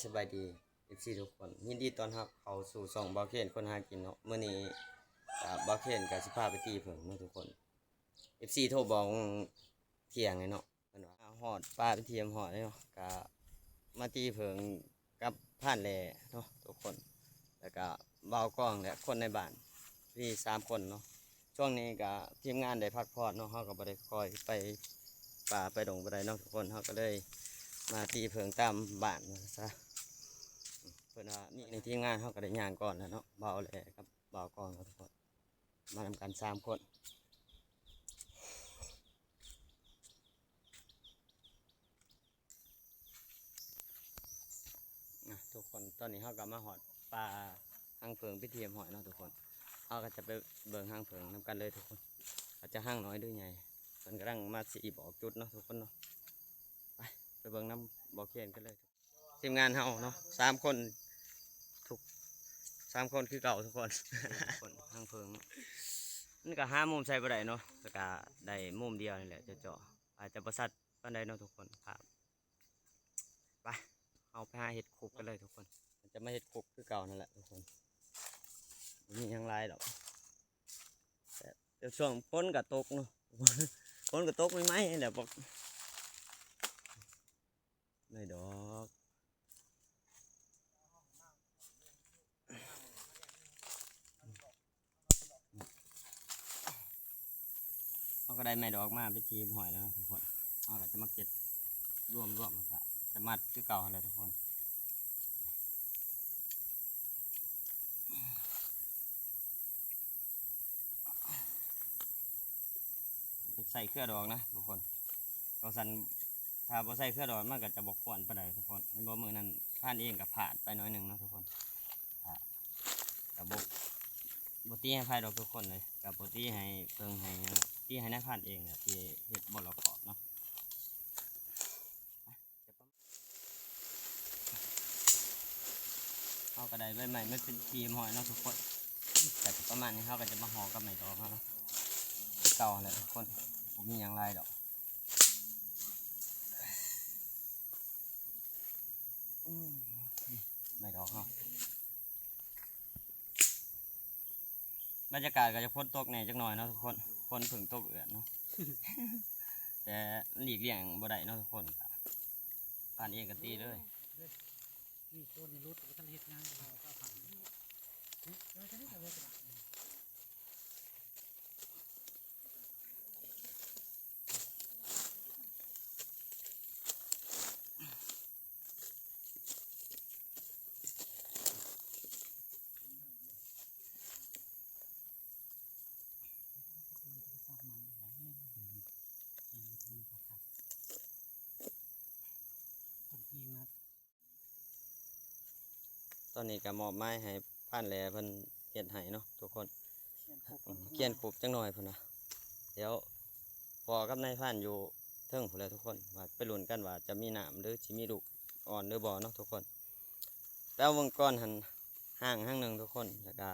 ສະບາຍດີ ເອັຟຊີ ທຸກຄົນ ຍິນດີຕ້ອນຮັບເຂົ້າສູ່ຊ່ອງບ່າວເຄນຄົນຫາກິນເນາະ. ມື້ນີ້ກະບ່າວເຄນກະຊິພາໄປຕີເຜິ້ງເນາະທຸກຄົນ. ເອັຟຊີໂທບອກທ່ຽງເລີຍເນາະ ເພິ່ນວ່າຮອດປ່າເປັນທີ່ຮຽບຮ້ອຍແລ້ວເນາະ. ກະມາຕີເຜິ້ງກັບພານແຫຼເນາະທຸກຄົນ ແລ້ວກະບ່າວກອງ ແລະ ຄົນໃນບ້ານ ມີສາມຄົນເນາະ. ຊ່ວງນີ້ກະທີມງານໄດ້ພັກຜ່ອນເນາະ ເຮົາກະບໍ່ໄດ້ຄ່ອຍໄປປ່າໄປດົງປານໃດເນາະທຸກຄົນ. ເຮົາກະເລີຍມາຕີເຜິ້ງຕາມບ້ານວ່າຊະ. ເພິ່ນວ່າມີໃນທີມງານ ເຮົາກະໄດ້ຍ່າງກ່ອນແລ້ວເນາະ ບ່າວແຫຼກັບບ່າວກອງເນາະທຸກຄົນ. ມານຳກັນສາມຄົນ. ອ່ະ ທຸກຄົນ ຕອນນີ້ເຮົາກະມາຮອດປ່າຮັງເຜິ້ງເປັນທີ່ຮຽບຮ້ອຍເນາະທຸກຄົນ. ເຮົາກະຈະໄປເບິ່ງຮັງເຜິ້ງນຳກັນເລີຍທຸກຄົນ ວ່າຈະຮັງນ້ອຍຫຼືໃຫຍ່. ເພິ່ນກຳລັງມາຊີ້ບອກຈຸດເນາະທຸກຄົນເນາະ. ໄປ ໄປເບິ່ງນຳບ່າວເຄນກັນເລີຍ. ທີມງານເຮົາເນາະ ສາມຄົນ ທຸກ ສາມຄົນຄືເກົ່າທຸກຄົນ. ຄົນທາງເທິງ ມັນກະຫາມຸມໃສ່ບໍ່ໄດ້ເນາະ ແລ້ວກະໄດ້ມຸມດຽວນີ້ແຫຼະ ເຈາະໆ ອາດຈະບໍ່ຊັດປານໃດເນາະທຸກຄົນ ພາບ. ໄປ ເຮົາໄປຫາເຮັດຄຸບກັນເລີຍທຸກຄົນ. ຈະມາເຮັດຄຸບຄືເກົ່ານັ້ນແຫຼະທຸກຄົນ ບໍ່ມີຫຍັງຫຼາຍດອກ. ແຕ່ ແຕ່ຊ່ວງຝົນກະຕົກເນາະ ຝົນກະຕົກໃໝ່ໆ ແລ້ວ ບໍ່ ໄດ້ດອກ. ເຮົາກະໄດ້ໄມ້ດອກມາເປັນທີ່ຮຽບຮ້ອຍແລ້ວເນາະທຸກຄົນ. ເຮົາກະຈະມາເກັບລວມໆ ແລ້ວກະຈະມັດຄືເກົ່າຫັ້ນແຫຼະທຸກຄົນ. ຈະໃສ່ເຄືອດອກນະທຸກຄົນ ຈັ່ງຊັ້ນ ຖ້າບໍ່ໃສ່ເຄືອດອກມັນກະຈະບໍ່ຄວນປານໃດທຸກຄົນ. ເຫັນບໍ່ ມື້ນັ້ນພານເອງກະພາດໄປໜ້ອຍໜຶ່ງເນາະທຸກຄົນ. ກະ ກະບໍ່ ບໍ່ຕີໃຫ້ໃຜດອກທຸກຄົນເລີຍ ກະບໍ່ຕີໃຫ້ເພິ່ງໃຫ້ຫຍັງ ຕີໃຫ້ນາຍພານເອງແຫຼະ ທີ່ເຮັດບໍ່ລອບຄອບເນາະ. ເຮົາກະໄດ້ໃບໄມ້ມາເປັນທີ່ຮຽບຮ້ອຍເນາະທຸກຄົນ. ກະປະມານນີ້ ເຮົາກະຈະມາຫໍ່ກັບໄມ້ດອກເຮົາເນາະ ຄືເກົ່າຫັ້ນແຫຼະທຸກຄົນ ບໍ່ມີຫຍັງຫຼາຍດອກ. ອືມ ໄມ້ດອກເຮົາ ບັນຍາກາດກະຈະຝົນຕົກແດ່ຈັກໜ້ອຍເນາະທຸກຄົນ ຝົນເພິ່ງຕົກເອື້ອນເນາະ ແຕ່ມັນຫຼີກລ່ຽງບໍ່ໄດ້ເນາະທຸກຄົນ. ພານເອງກະຕີເລີຍ. ນີ້ໂຕນີ້ຫຼຸດ ບໍ່ທັນເຮັດຫຍັງ ເອົາພານ ຕອນນີ້ກະມອບໝາຍໃຫ້ພານແຫຼເພິ່ນເຮັດໃຫ້ເນາະທຸກຄົນ. ຂຽນຄຸບ ຂຽນຄຸບຈັກໜ້ອຍພຸ້ນນະ ດຽວພໍ່ກັບນາຍພານຢູ່ເທິງພຸ້ນແຫຼະທຸກຄົນ ວ່າໄປລຸ້ນກັນວ່າຈະມີນ້ຳ ຫຼືຊິມີລູກອ່ອນຫຼືບໍ່ເນາະທຸກຄົນ. ແຕ່ເບິ່ງກ່ອນຫັ້ນ ຮ້າງຫ້າງໜຶ່ງທຸກຄົນ ແລ້ວກະ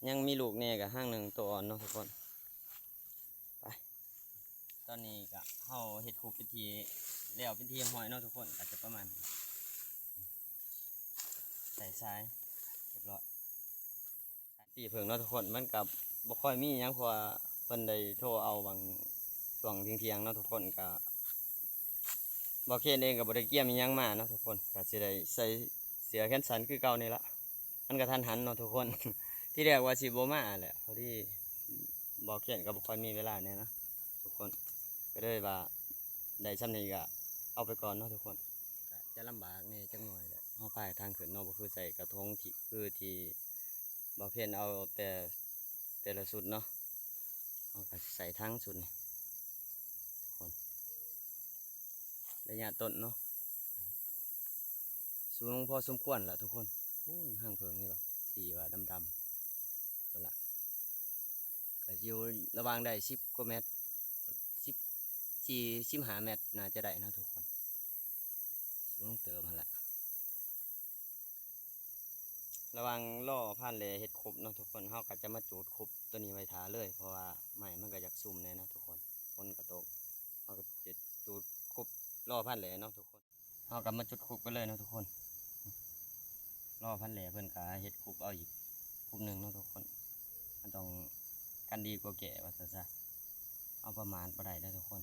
ຍັງມີລູກແດ່ກະຫ້າງໜຶ່ງ ໂຕອ່ອນເນາະທຸກຄົນ. ໄປ ຕອນນີ້ກະເຮົາເຮັດຄຸບເປັນທີ່ ແລ້ວເປັນທີ່ຮຽບຮ້ອຍເນາະທຸກຄົນ ກະຈະປະມານ ໃສ່ຊາຍຮຽບຮ້ອຍ. ຕີເຜິ້ງເນາະທຸກຄົນ ມັນກະບໍ່ຄ່ອຍມີຫຍັງ ເພາະວ່າເພິ່ນໄດ້ໂທເອົາຫວ່າງຊ່ວງທ່ຽງໆເນາະທຸກຄົນ. ກະບ່າວເຄນເອງກະບໍ່ໄດ້ກຽມອີ່ຫຍັງມາເນາະທຸກຄົນ ກະຊິໄດ້ໃສ່ເສື້ອແຂນສັ້ນຄືເກົ່ານີ້ລະ. ມັນກະທັນຫັນເນາະທຸກຄົນ ທີແລກວ່າຊິບໍ່ມາແຫຼະ ພໍດີບ່າວເຄນກະບໍ່ຄ່ອຍມີເວລາແດ່ນະທຸກຄົນ ກະເລີຍວ່າໄດ້ຊ່ຳນີ້ກະເອົາໄປກ່ອນເນາະທຸກຄົນ. ກະຈະລຳບາກແດ່ຈັກໜ້ອຍແຫຼະ ເຮົາພາຍທາງຂຶ້ນເນາະ ບໍ່ຄືໃສ່ກະທົງທີ່ ຄືທີ່ບ່າວເຄນເອົາແຕ່ ແຕ່ລະຊຸດເນາະ ເຮົາກະຊິໃສ່ທັງຊຸດນີ້ທຸກຄົນ. ໄລຍະຕົ້ນເນາະ ສູງພໍສົມຄວນລະທຸກຄົນ. ໂອ້ ຮັງເຜິ້ງເຫັນບໍ່ ສີວ່າດຳໆ ພຸ້ນລະ ກະຢູ່ລະຫວ່າງໄດ້ສິບກວ່າແມັດ ສິບສີ່ ສິບຫ້າແມັດ ໜ້າຈະໄດ້ເນາະທຸກຄົນ ສູງເຕີບຫັ້ນລະ. ລະຫວ່າງລໍພານແຫຼເຮັດຄຸບເນາະທຸກຄົນ ເຮົາກະຈະມາຈູດຄຸບໂຕນີ້ໄວ້ຖ້າເລີຍ ເພາະວ່າໄມ້ມັນກະຢາກຊຸ່ມແດ່ເນາະທຸກຄົນ ຝົນກະຕົກ ເຮົາກະຈະຈູດຄຸບລໍພານແຫຼເນາະທຸກຄົນ. ເຮົາກໍມາຈຸດຄຸບກັນເລີຍເນາະທຸກຄົນ. ລໍພັນແຫຼເພິ່ນກໍເຮັດຄຸບເອົາອີກຄຸບໜຶ່ງເນາະທຸກຄົນ. ມັນຕ້ອງກັນດີກວ່າແກ້ວ່າຊັ້ນຊະ. ເອົາປະໝາດບໍ່ໄດ້ເດີທຸກຄົນ.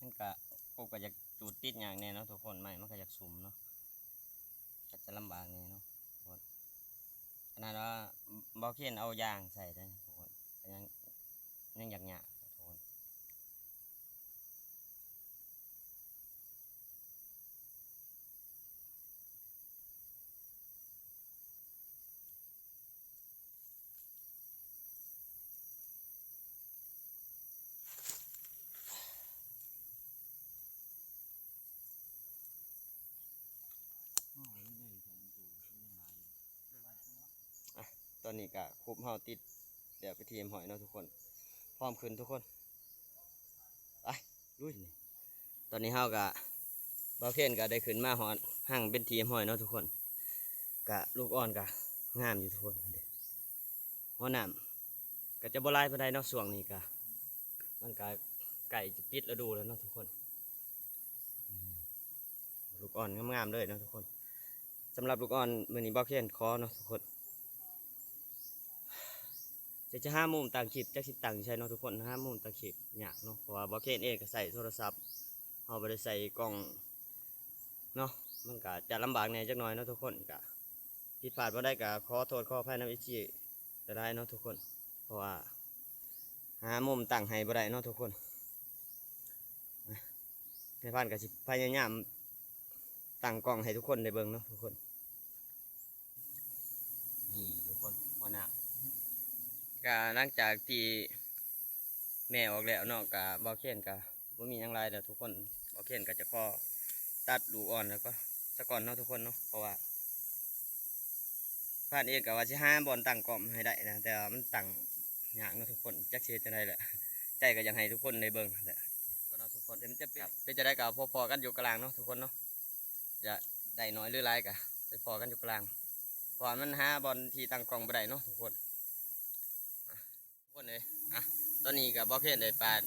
ມັນກະ ກົບກໍຢາກຈູດຕິດຍາກແດ່ເນາະທຸກຄົນ, ໄມ້ມັນກໍຢາກຊຸມເນາະ, ກໍຈະລຳບາກແດ່ເນາະທຸກຄົນ. ຂະໜາດວ່າບ່າວເຄນເອົາຢາງໃສ່ເດ້ທຸກຄົນ, ກໍຍັງ ຍັງຢາກຍາກທຸກຄົນ. ອ່ະ ຕອນນີ້ກະຄຸບເຮົາຕິດແລ້ວເປັນທີ່ຮຽບຮ້ອຍເນາະທຸກຄົນ, ພ້ອມຂຶ້ນທຸກຄົນ. ໄປ ລຸຍ. ນີ້ ຕອນນີ້ເຮົາກະ ບ່າວເຄນກະໄດ້ຂຶ້ນມາຮອດຮັງເປັນທີ່ຮຽບຮ້ອຍເນາະທຸກຄົນ. ກະລູກອ່ອນກະງາມຢູ່ທຸກຄົນ. ຫົວນ້ຳກະຈະບໍ່ຫຼາຍປານໃດເນາະ, ຊ່ວງນີ້ກະ ມັນກະໃກ້ຈະປິດລະດູແລ້ວເນາະທຸກຄົນ. ອືມ ລູກອ່ອນງາມໆເລີຍເນາະທຸກຄົນ. ສຳລັບລູກອ່ອນມື້ນີ້ບ່າວເຄນຂໍເນາະທຸກຄົນ, ຈະ ຈະຫາມຸມຕັ້ງຄລິບ ຈັກຊິຕັ້ງຢູ່ໃສເນາະທຸກຄົນ. ຫາມຸມຕັ້ງຄລິບຍາກເນາະ, ເພາະວ່າບ່າວເຄນເອງກໍໃຊ້ໂທລະສັບ, ເຮົາບໍ່ໄດ້ໃສ່ກ້ອງເນາະ, ມັນກໍຈະລຳບາກແດ່ຈັກໜ້ອຍເນາະທຸກຄົນ. ກໍຜິດພາດບໍ່ໄດ້ກໍຂໍໂທດຂໍອະໄພນຳເອັຟຊີຫຼາຍໆເນາະທຸກຄົນ, ເພາະວ່າຫາມຸມຕັ້ງໃຫ້ບໍ່ໄດ້ເນາະທຸກຄົນ. ນາຍພານກໍຊິພະຍາຍາມຕັ້ງກ້ອງໃຫ້ທຸກຄົນໄດ້ເບິ່ງເນາະທຸກຄົນ. ນີ້ທຸກຄົນ ຫົວນ້ຳ ກະຫຼັງຈາກທີ່ແມ່ອອກແລ້ວເນາະ, ກະບ່າວເຄນກະບໍ່ມີຫຍັງຫຼາຍແລ້ວທຸກຄົນ. ບ່າວເຄນກະຈະຂໍຕັດລູກອ່ອນແລ້ວກໍສະກ່ອນເນາະທຸກຄົນເນາະ, ເພາະວ່າພານເອງກະວ່າຊິຫາບ່ອນຕັ້ງກ້ອງໃຫ້ໄດ້ນະ, ແຕ່ວ່າມັນຕັ້ງຍາກເນາະທຸກຄົນ, ຈັກຊິເຮັດຈັ່ງໃດແຫຼະ. ໃຈກໍຢາກໃຫ້ທຸກຄົນໄດ້ເບິ່ງຫັ້ນແຫຼະເນາະທຸກຄົນ. ມັນຈະເປັນ ເປັນຈັ່ງໃດກໍພໍ້ໆກັນຢູ່ກະລາງເນາະທຸກຄົນເນາະ. ຈະໄດ້ໜ້ອຍຫຼືຫຼາຍກະໄປພໍ້ກັນຢູ່ກະລາງ, ເພາະວ່າມັນຫາບ່ອນທີ່ຕັ້ງກ້ອງບໍ່ໄດ້ເນາະທຸກຄົນ. ອ່ະ ທຸກຄົນເອີຍ ອ່ະ ຕອນນີ້ກະບ່າວເຄນໄດ້ປາດ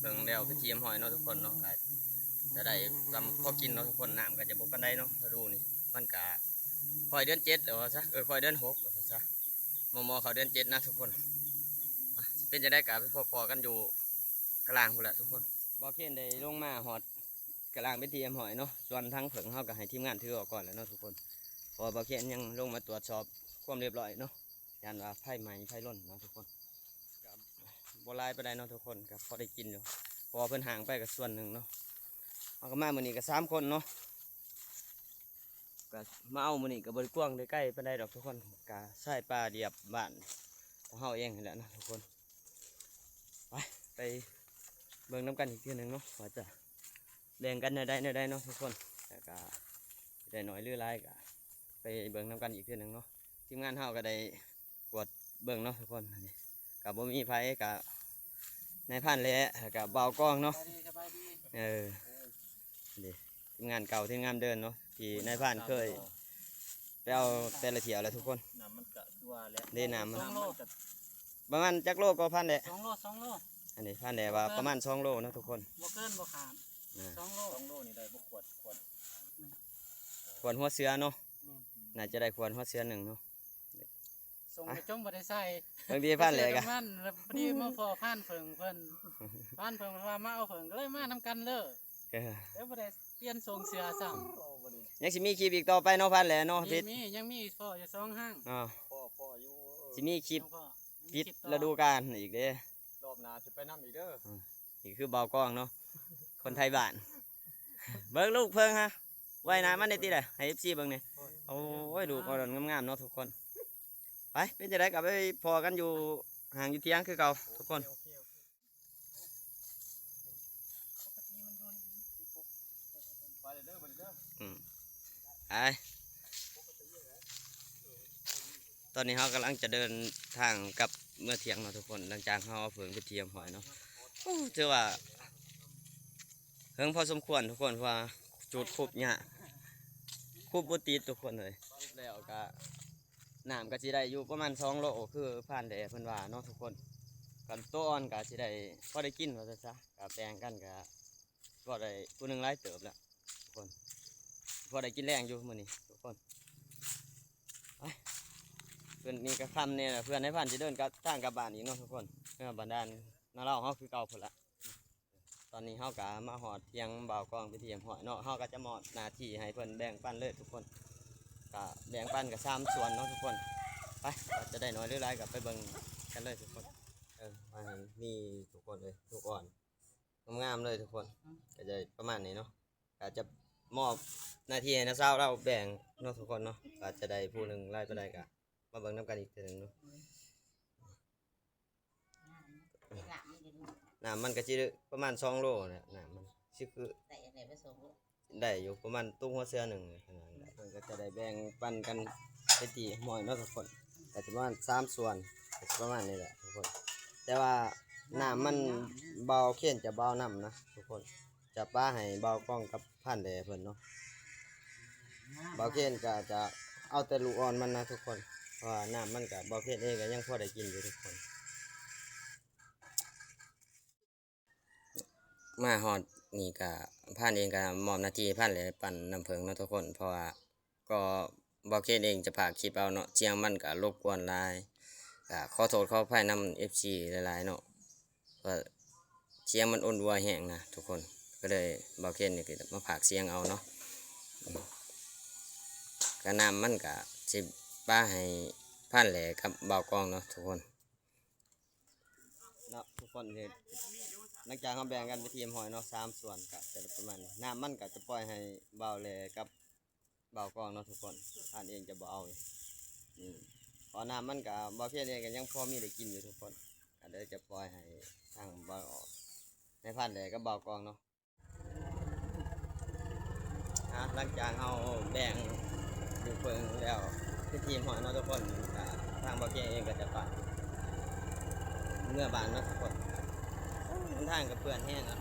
ເຜິ້ງແລ້ວເປັນທີ່ຮຽບຮ້ອຍເນາະທຸກຄົນເນາະ, ກະຈະໄດ້ສ່ຳພໍກິນເນາະທຸກຄົນ. ນ້ຳກະຈະບໍ່ປານໃດເນາະ ລະດູນີ້ ມັນກະຄ່ອຍເດືອນເຈັດແລ້ວວ່າຊະ, ເອີ ຄ່ອຍເດືອນຫົກວ່າຊະ, ມໍ່ໆເຂົ້າເດືອນເຈັດນະທຸກຄົນ. ອ່ະ ຊິເປັນຈັ່ງໃດກະໄປພໍ້ໆກັນຢູ່ກະລາງພຸ້ນແຫຼະທຸກຄົນ. ບ່າວເຄນໄດ້ລົງມາຮອດ ກະລາງເປັນທີ່ຮຽບຮ້ອຍເນາະ. ສ່ວນທາງເຜິ້ງເຮົາກໍໃຫ້ທີມງານຖືອອກກ່ອນແລ້ວເນາະທຸກຄົນ, ເພາະວ່າບ່າວເຄນຍັງລົງມາຕວດສອບຄວາມລຽບຮ້ອຍເນາະ, ຢ້ານວ່າໄຟໄໝ້ໄຟລົນເນາະທຸກຄົນ. ກໍບໍ່ຫຼາຍປານໃດເນາະທຸກຄົນ, ກໍພໍໄດ້ກິນຢູ່ ເພາະວ່າເພິ່ນຫ້າງໄປກໍສ່ວນໜຶ່ງເນາະ. ເຮົາກໍມາມື້ນີ້ກໍສາມຄົນເນາະ, ກໍມາເອົາມື້ນີ້ກໍບໍ່ໄດ້ກວ້າງໄດ້ໄກປານໃດດອກທຸກຄົນ, ກໍຊາຍປ່າລຽບບ້ານຂອງເຮົາເອງຫັ້ນແຫຼະເນາະທຸກຄົນ. ໄປ ໄປເບິ່ງນຳກັນອີກເທື່ອໜຶ່ງເນາະ ວ່າຈະແບ່ງກັນແນວໃດແນວໃດເນາະທຸກຄົນ, ແລ້ວກະໄດ້ໜ້ອຍຫຼືຫຼາຍກະໄປເບິ່ງນຳກັນອີກເທື່ອໜຶ່ງເນາະ. ທີມງານເຮົາກະໄດ້ກວດເບິ່ງເນາະທຸກຄົນ, ອັນນີ້ກະບໍ່ມີໃຜ ກະນາຍພານແຫຼະ ແລ້ວກະບ່າວກອງເນາະ. ສະບາຍດີ ສະບາຍດີ. ເອີ ເອີ ນີ້ ທີມງານເກົ່າ ທີມງານເດີມເນາະ ທີ່ນາຍພານເຄີຍໄປເອົາແຕ່ລະຖ້ຽວແຫຼະທຸກຄົນ. ນ້ຳມັນກະຄືວ່າແຫຼະ ເດ້ ນ້ຳມັນ ປະມານຈັກໂລກໍພານແຫຼະ? ສອງໂລ ສອງໂລ. ອັນນີ້ພານແຫຼະວ່າປະມານສອງໂລເນາະທຸກຄົນ, ບໍ່ເກີນບໍ່ຂາດ ອ່າ ສອງໂລ ສອງໂລນີ້ໄດ້ບໍ່ຂວດ ຂວດ ຂວດຫົວເສືອເນາະ. ແມ່ນ ໜ້າຈະໄດ້ຂວດຫົວເສືອໜຶ່ງເນາະ. ສົ່ງໄປຈົ່ງບໍ່ໄດ້ໃສ່ ບາງທີພານແຫຼະກະ ມັນພໍດີມາພໍ້ພານເຜິ້ງເພິ່ນ ພານເຜິ້ງວ່າມາເອົາເຜິ້ງ ກໍເລີຍມານຳກັນເລີຍ. ເອີ ແຕ່ບໍ່ໄດ້ປ່ຽນສົ່ງເສືອຊ້ຳ. ຍັງຊິມີຄລິບອີກຕໍ່ໄປເນາະ ພານແຫຼະເນາະ. ມີ ມີ ຍັງມີພໍ້ຢູ່ສອງຫ້າງ ອໍ ພໍ້ ພໍ້ຢູ່ ຊິມີຄລິບ ຍັງພໍ້ ປິດລະດູການອີກເດ້. ລອບໜ້າຊິໄປນຳອີກເດີ. ອືມ ນີ້ຄືບ່າວກອງເນາະ ຄົນໄທບ້ານ. ເບິ່ງລູກເພິ່ງຮະ ໄວໜ້າມັນໄດ້ຕິລະ ໃຫ້ເອັຟຊີເບິ່ງນີ້. ໂອ້ຍ ລູກອ່ອນງາມໆເນາະທຸກຄົນ. ໄປ ໄປ ເປັນຈັ່ງໃດກໍໄປພໍ້ກັນຢູ່ຫ້າງຢູ່ທ່ຽງຄືເກົ່າທຸກຄົນ. ອືມ ໄປ ຕອນນີ້ເຮົາກຳລັງຈະເດີນທາງກັບເມືອທ່ຽງເນາະທຸກຄົນ ຫຼັງຈາກເຮົາເອົາເຜິ້ງໄປທີ່ຮຽບຮ້ອຍເນາະ. ໂອ້ ຖືວ່າເຫິງພໍສົມຄວນທຸກຄົນ ເພາະວ່າຈຸດຄຸບຍາກ ຄຸບບໍ່ຕິດທຸກຄົນເອີຍ. ແລ້ວກະ ນ້ຳກໍຊິໄດ້ຢູ່ປະມານສອງໂລ ຄືພານແດເພິ່ນວ່າເນາະທຸກຄົນ. ກັນໂຕອ່ອນກໍຊິໄດ້ພໍໄດ້ກິນວ່າຊັ້ນຊະ ກໍແບ່ງກັນ ກໍພໍໄດ້ຜູ້ໜຶ່ງຫຼາຍເຕີບແລ້ວທຸກຄົນ ພໍໄດ້ກິນແລງຢູ່ມື້ນີ້ທຸກຄົນ. ໄປ ເພິ່ນນີ້ກໍຄ່ຳແດ່ລະ ເພື່ອນໃນພານຊິເດີນກັບ ທາງກັບບ້ານອີກເນາະທຸກຄົນ. ເຮືອນບ້ານດ່ານນາລາວເຮົາຄືເກົ່າພຸ້ນລະ. ຕອນນີ້ເຮົາກໍມາຮອດທ່ຽງບ່າວກອງເປັນທີ່ຮຽບຮ້ອຍເນາະ ເຮົາກໍຈະມອບໜ້າທີ່ໃຫ້ເພິ່ນແບ່ງປັນເລີຍທຸກຄົນ. ກໍແບ່ງປັນກໍສາມສ່ວນເນາະທຸກຄົນ. ໄປ ວ່າຈະໄດ້ໜ້ອຍຫຼືຫຼາຍກໍໄປເບິ່ງກັນເລີຍທຸກຄົນ. ເອີ ມາເຫັນມີທຸກຄົນເອີຍ ລູກອ່ອນງາມໆເລີຍທຸກຄົນ. ອືມ ກໍຈະປະມານນີ້ເນາະ ກໍຈະມອບໜ້າທີ່ໃຫ້ນ້າສາວລາວແບ່ງເນາະທຸກຄົນເນາະ ວ່າຈະໄດ້ຜູ້ໜຶ່ງຫຼາຍປານໃດ ກໍມາເບິ່ງນຳກັນອີກເທື່ອໜຶ່ງເນາະ. ນ້ຳມັນກໍຊິປະມານສອງໂລແຫຼະ ນ້ຳມັນຊິຄື ໄດ້ອັນໃດໄປສອງໂລ ໄດ້ຢູ່ປະມານຕຸງຫົວເສືອໜຶ່ງຂະໜາດນັ້ນແຫຼະ. ເພິ່ນກໍຈະໄດ້ແບ່ງປັນກັນໄປທີ່ຮຽບຮ້ອຍເນາະທຸກຄົນ ກໍຈະປະມານສາມສ່ວນ ກໍຈະປະມານນີ້ແຫຼະທຸກຄົນ. ແຕ່ວ່ານ້ຳມັນບ່າວເຄນຈະບໍ່ເອົານຳນະທຸກຄົນ ຈະປະໃຫ້ບ່າວກອງກັບພານແດເພິ່ນເນາະ. ບ່າວເຄນກໍຈະເອົາແຕ່ລູກອ່ອນມັນນະທຸກຄົນ ເພາະວ່ານ້ຳມັນກໍ ບ່າວເຄນເອງກໍຍັງພໍໄດ້ກິນຢູ່ທຸກຄົນ. ມາຮອດນີ້ກະ ພານເອງກະມອບໜ້າທີ່ໃຫ້ພານແຫຼະປັ່ນນ້ຳເຜິ້ງເນາະທຸກຄົນ ເພາະວ່າກໍບ່າວເຄນເອງຈະພາກຄລິບເອົາເນາະ ສຽງມັນກະລົບກວນຫຼາຍ ກະຂໍໂທດຂໍອະໄພນຳເອັຟຊີຫຼາຍໆເນາະ ເພາະສຽງມັນອຸ່ນວາຍແຮງນະທຸກຄົນ ກໍເລີຍບ່າວເຄນນີ້ກໍມາພາກສຽງເອົາເນາະ. ກະນ້ຳມັນກະຊິປະໃຫ້ພານແຫຼະກັບບ່າວກອງເນາະທຸກຄົນ. ເນາະທຸກຄົນ ເຮັດ ຫຼັງຈາກເຮົາແບ່ງກັນເປັນທີ່ຮຽບຮ້ອຍເນາະ ສາມສ່ວນ ກະຈະໄດ້ປະມານນີ້ ນ້ຳມັນກະຈະປ່ອຍໃຫ້ບ່າວແຫຼກັບບ່າວກອງເນາະທຸກຄົນ ພານເອງຈະບໍ່ເອົາ ອືມ ເພາະນ້ຳມັນກະ ບ່າວເຄນເອງກະຍັງພໍມີໄດ້ກິນຢູ່ທຸກຄົນ ກະເລີຍຈະປ່ອຍໃຫ້ທາງບ່າວ ໃນພານແຫຼກັບບ່າວກອງເນາະ. ອ່າ ຫຼັງຈາກເຮົາແບ່ງລູກເຜິ້ງແລ້ວເປັນທີ່ຮຽບຮ້ອຍເນາະທຸກຄົນ ກະທາງບ່າວເຄນເອງກໍຈະພາເມືອບ້ານເນາະທຸກຄົນ. ເສັ້ນທາງກໍເປື້ອນແຮງເນາະ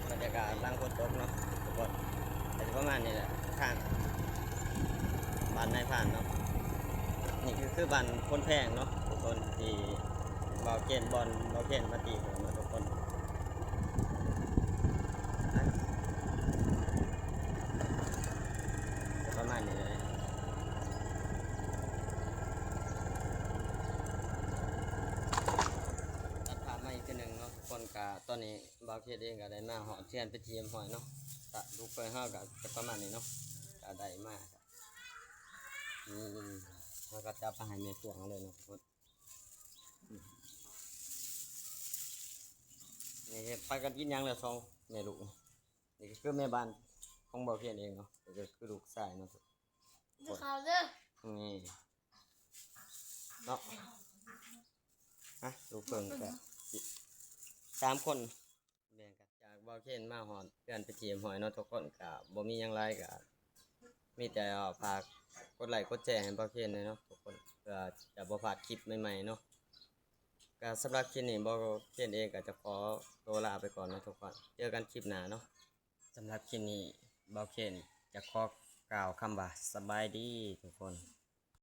ບັນຍາກາດຫຼັງຝົນຕົກເນາະທຸກຄົນ ກໍຊິປະມານນີ້ແຫຼະ ທາງບ້ານນາຍພານເນາະ. ນີ້ຄື ຄືບ້ານໂພນແພງເນາະທຸກຄົນ ທີ່ບ່າວເຄນ ບ່ອນບ່າວເຄນມາຕີເຜິ້ງເນາະທຸກຄົນ. ປະມານນີ້ເລີຍ ຕັດພາບມາອີກເທື່ອໜຶ່ງເນາະທຸກຄົນ. ກະຕອນນີ້ບ່າວເຄນເອງກະໄດ້ມາຮອດເຮືອນເປັນທີ່ຮຽບຮ້ອຍເນາະ ກະລູກເຂີງເຮົາກະຈະປະມານນີ້ເນາະ ກະໄດ້ມາ ອືມ ເຮົາກະຈະເອົາໄປໃຫ້ແມ່ພວກເຮົາເລີຍເນາະທຸກຄົນ. ນີ້ເຮັດພາກັນກິນຫຍັງແລ້ວສອງແມ່ລູກ. ນີ້ກໍຄືແມ່ບ້ານຂອງບ່າວເຄນເອງເນາະ ນີ້ກໍຄືລູກຊາຍເນາະ ກິນເຂົ້າເດີ ນີ້ເນາະ. ອ່ະ ລູກເຜິ້ງກະສາມຄົນ ແບ່ງກັນ. ຈາກບ່າວເຄນມາຮອດເຮືອນເປັນທີ່ຮຽບຮ້ອຍເນາະທຸກຄົນ ກະບໍ່ມີຫຍັງຫຼາຍ ກະມີແຕ່ຝາກກົດໄລກົດແຊໃຫ້ບ່າວເຄນແດ່ເນາະທຸກຄົນ ເພື່ອຈະບໍ່ພາດຄລິບໃໝ່ໆເນາະ. ກະສຳລັບຄລິບນີ້ ບ່າວເຄນເອງກະຈະຂໍຕົວລາໄປກ່ອນເນາະທຸກຄົນ ເຈີກັນຄລິບໜ້າເນາະ. ສຳລັບຄລິບນີ້ ບ່າວເຄນຈະຂໍກ່າວຄຳວ່າ ສະບາຍດີທຸກຄົນ.